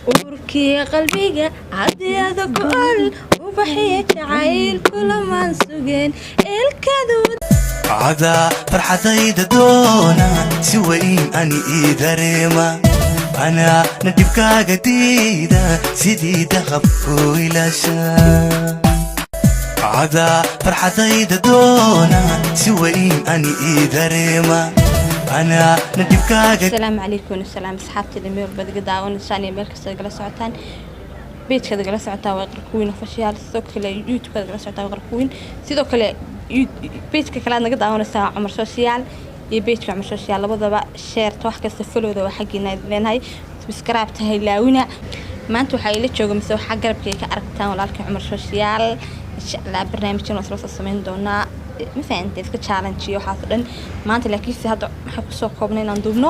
Uurkii qalbiga cadiyada go-al, ubaxiya jacayl kulamaan sugeen ilkadu. Cadaa farxadayda doona, si weyn ani ii dareema, anaa na dhibkaaga diida, sidii dahabku ilaasha. Cadaa farxadayda doona, si weyn ani ii dareema, anaa na dhibkaaga. Asalaamu calaykum, salaam asxaabtayda meel walbaad iga daawanaysaan iyo meel kasta gala socotaan. Page-kaad gala socotaan waa Iqra Queen Official. Sidoo kale YouTube-kaad gala socotaan waa Iqra Queen. Sidoo kale page-ka kale aad naga daawanaysaa waa Cumar Social iyo page-ka Cumar Social. Labadaba share-ta, wax kasta, follow-da waa xaggiina idin leenahay. Subscribe tahay laawina. Maanta waxaa ila jooga, mise waxaa garabkay ka aragtaan, walaalkii Cumar Social. Insha Allah barnaamijkan waa isla soo sameyn doonaa, ma fahantay? Iska challenge iyo waxaas oo dhan maanta, laakiinse hadda waxaan kusoo koobnay inaan duubno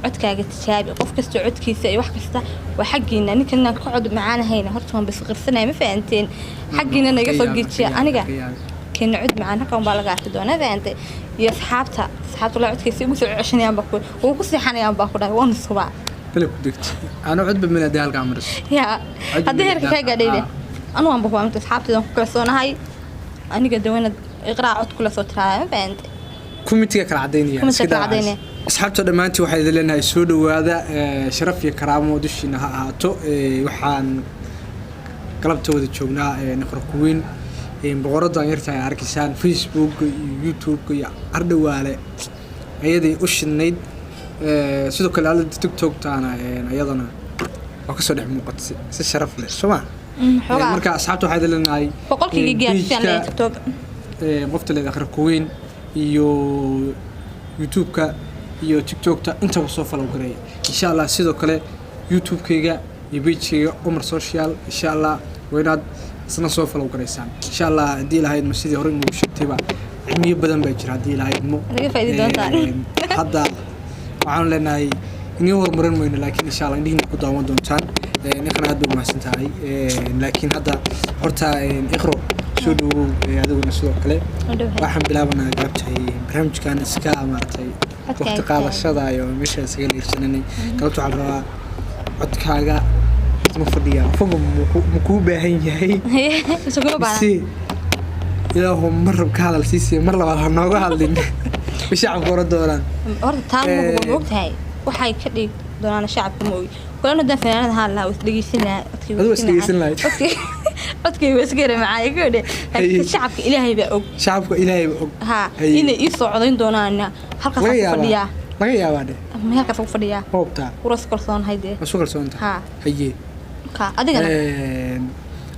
codkaaga tijaabi. Qof kasta codkiisa iyo wax kasta waa xaggiina. Ninkan inaan ka cod macaanahayna horta waan basqirsanaya, ma fahanteen? Xaggiina naga soo geejiya. Aniga keena cod macaan halkan baa laga arki doonaa, fahantay? Iyo asxaabta la codkiisa igu soo ceshanayaan baa ku ugu ku seexanayaan baa ku dhahay, waan subaa. Kale ku degto ana codba min hadii halkaa mariso. Yaa haddii heerka kaa gaadhayde, anu waan bakuwaamta asxaabtaydan ku kalsoonahay. Aniga dawanad Iqraa cod kula soo tiraaya, ma fahantay? Comment-iga kala cadaynaya. Comment-iga kala cadaynaya. Asxaabta dhammaantii waxaa idin leenahay soo dhawaada, sharaf iyo karaamo dushiina ha ahaato. Waxaan galabta wada joognaa Iqra Queen, boqoradan yarta ay arkaysaan Facebook iyo YouTube iyo ardhawaale ayaday u shidnayd. Sidoo kale aalada TikTok-taana ayadana waa kasoo dhex muuqata si sharaf leh, soo ma? Xoogaa. Marka asxaabta waxaa idin leenahay 100-kii gaarsiiyaan leeyahay TikTok. Qofta leeda Iqra Queen iyo YouTube-ka iyo TikTok-ta intaba soo follow gareeya, insha Allah. Sidoo kale YouTube-kayga iyo page-kayga Umar Social, insha Allah waa inaad isna soo follow garaysaan, insha Allah. Haddii lahayd ma sidii hore inoogu sheegtayba, cilmiyo badan baa jira haddii lahayd mo. Naga faa'iidi doontaan. Hadda waxaanu leenahay inii horumarin mayno, laakiin insha Allah indhihiina ku daawan doontaan. Iqra, aad bay umahadsan tahay. Laakiin hadda horta Iqro, soo dhawow. Adiguna sidoo kale. Waxaan bilaabanaa galabtahay barnaamijkan iska maaragtay Codkaaga. Waqti qaadashada iyo meesha isaga liirsananay. Galabta waxaan rabaa codkaaga ma fadhiyaa foga ma kuu baahan yahay? Isuguma baahna. Si ilaahu mar rab ka hadal siisiya, mar labaad ha nooga hadlin, ma shacabka oran doonaan. Horta taa ma hubo, ma ogtahay waxay ka dhigi doonaan shacabka, ma ogi. Kulan haddaan fanaanada haan lahaa, waa isdhegeysan lahaa codkayga. Adigu waa iska isdhegeysan lahayd. Codkayga waa iska yara macaan iga dhe, laakiin shacabka Ilaahay baa og. Shacabka Ilaahay ba og. Ha. Haye. Inay ii soo codayn doonaana halkaas laga ku yaabaa fadhiyaa. Laga yaabaa dheh. Halkaas ku fadhiyaa. Hoobtaa. Kuras kalsoonahay dee. Ma isku kalsoonta? Ha. Haye. Ka adigana?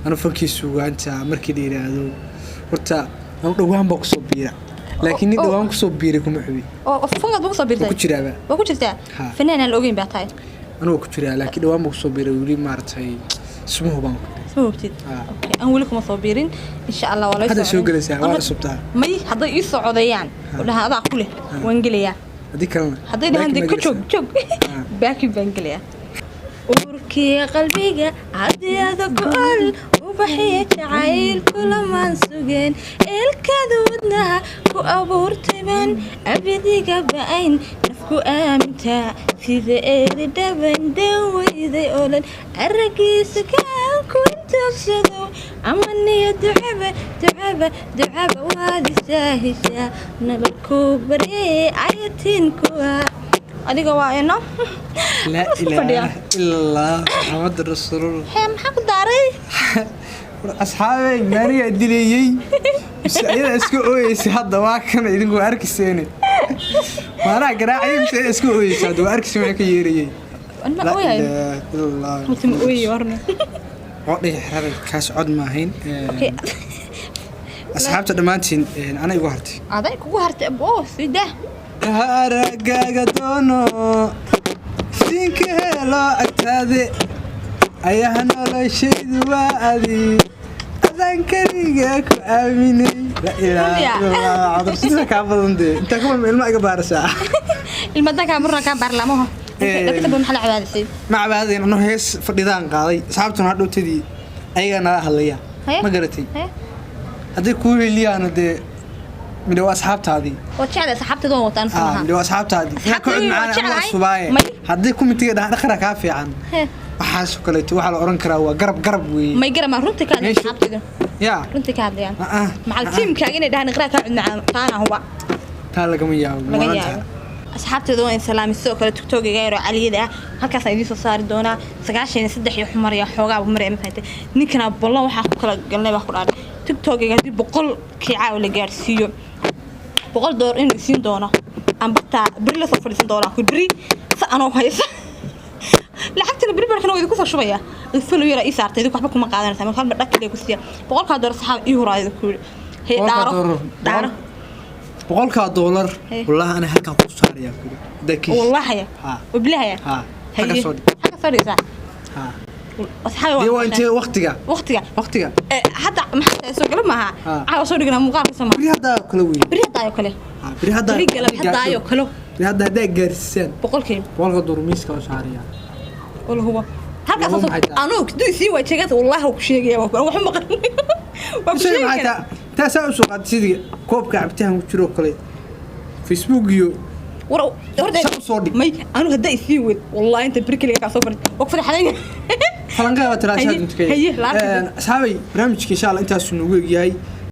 Anu fankii suugaanta markii la yidhaahdo, horta anu dhowaan baa kusoo biira, laakiin nin dhowaan kusoo biiray kuma xubi. Oo fankaad ba kusoo waa biirtay? Ku jiraaba. Waa ku jirtaa? Ha. Fanaan aan la ogeyn baa tahay. Anugu ku jiraa, laakiin dhowaan baa kusoo biiray, weli maaragtay isma hubaan ku. Isma hubtid? Ha. Okay, aan weli kuma soo biirin, insha Allah waa la. Hadda soo gelaysaa, waa cusubtaa. May, hadday ii soo codeeyaan oo dhahaan adaa ku leh, waan gelayaa. Haddii kalena? Hadday dhahaan dee baakin ka baa joog gelaysaa. Joog, baakin baan gelayaa. Uurkii qalbiga cadiyada go-al, ubaxiya jacayl kulamaan sugeen, ilkada wadnaha ku abuurtay baan abidiga ba'ayn, nafku aamintaa sida eeri dhaban daweyday olan, aragiisa kaan ku intagsado ama niyo ducaba ducaba ducaba waad isaahishaa, nabad ku baryay ayatiin kuwa adiga waa ino. Laa Isku fadhiyaa. ilaaha ila Allah, Maxamed rasuulullah. Hee, maxaa ku daaray? War asxaabey, maanigaa dilayey mise ayadaa iska ooyeysay? Hadda waa kan, idinku waa arkayseene, maanaa garaacay mise ayadaa iska ooyeysay? Hadda waa arkayse maxaa ka yeerayey. Ma laa ooyahay? Ilaaha ila Allah. Mise ma ooyay warne? Cod dhihi xerada kaas cod ma ahayn. Okay. Asxaabta dhammaantiin, ana igu hartay. Aday kugu hartay, oo sida. Aragaaga doono, iftiinka helo agtaade, ayaha noloshaydu waa adi, adaan keliga ku aaminay. Laa ilaaha Runya. illa Allah, cudursiisa kaa badan dee, intaa kuma ilma iga baarasaa. Ilmadankaa marna kaa baarlaamaho. Dadka ba maxaa la cabaadisay? Ma cabaadayn, anu hees fadhidaan qaaday, asxaabtuna hadhowtadii ayagaa nala hadlaya. Haye? Ma garatay? Haye? Hadday kuu heliyaana dee midhe waa asxaabtaadii. Waa jeclay asxaabtayda, waan wataan samaha. Midhe waa asxaabtaadii. Inaa ka cod Asxaabtayda waa macaan ama jeclahay. subaaye. May. Haddii comment-iga dhahan Dhaqara kaa fiican. Hee. Waxaasoo kaleeto waxaa la oran karaa waa garab garab weeye. May garama, runta ka hadlaya asxaabtayda. Ya. Runta ka hadlayaan. Ah, ah. Macal tiimkaaga inay dhahaan Iqraa kaa cudnacaan, taana huba. Taa lagama yaabo. Laga maalinta. Yaabo asxaabteeda waa in salaamay. Sidoo kale TikTok-iga yaroo caliyada ah halkaasaan idiin soo saari doonaa. 93 iyo xumaraya xoogaaba maraya, ma fahantay? Ninkana ballan waxaa ku kala galnay baa ku dhaadhay TikTok-iga haddii 100kii caawa la gaarsiiyo $100 inuu isiin doono, aan bartaa beri la soo fadhiisan doonaa ku beri sa anoo haysa lacagtana beri barkana waa idinku soo shubaya. Follow yara ii saartay, idinku waxba kuma qaadanaysaa. Marka halba dhag kaliya ku siiya $100-kaa saxaab ii huraa idinku yidhi. Hey, 100-kaa dhaaro doolar. Dhaaro. $100-kaa. Hey. Wallahi ana halkaan ku saarayaa kuli haddaa kiis. Wallahi. Ha. Wabilahi. Ha. Xagga soo dhig. Xagga soo dhigaysaa. Ha. Asxaabi. Dee waa intee waqtiga? Waqtiga. Waqtiga. Hadda maxaa tahay, soo gala maaha. Ha. Caawa soo dhignaa muuqaalka soo maaha. Beri haddaa kala weeye. Beri hadda kale. Ha, beri haddaa. Beri galab hadda ayo kale. Beri hadda haddaa gaarsiisaan 100-kii. $100-ka miiska u saarayaa. Wala hubo halkaas. Laba maxay tahay? Anuu duu sii wajeegata, wallahi ku sheegaya, waa wax maqan, waa ku Isaga sheegi maxay karaa. taa taasaa u soo qaatay sidii koobka cabitaanka ku jiro kale Facebook iyo War horta Saa u soo dhig. May anu hadda isii weyd, wallahi inta beri kaliya kaa soo fadhi waa ku farxaday. Falanqeeda Haye, tiraashaad inta haye, laabta. Asxaabay, barnaamijka insha Allah intaasuu noogu egyahay.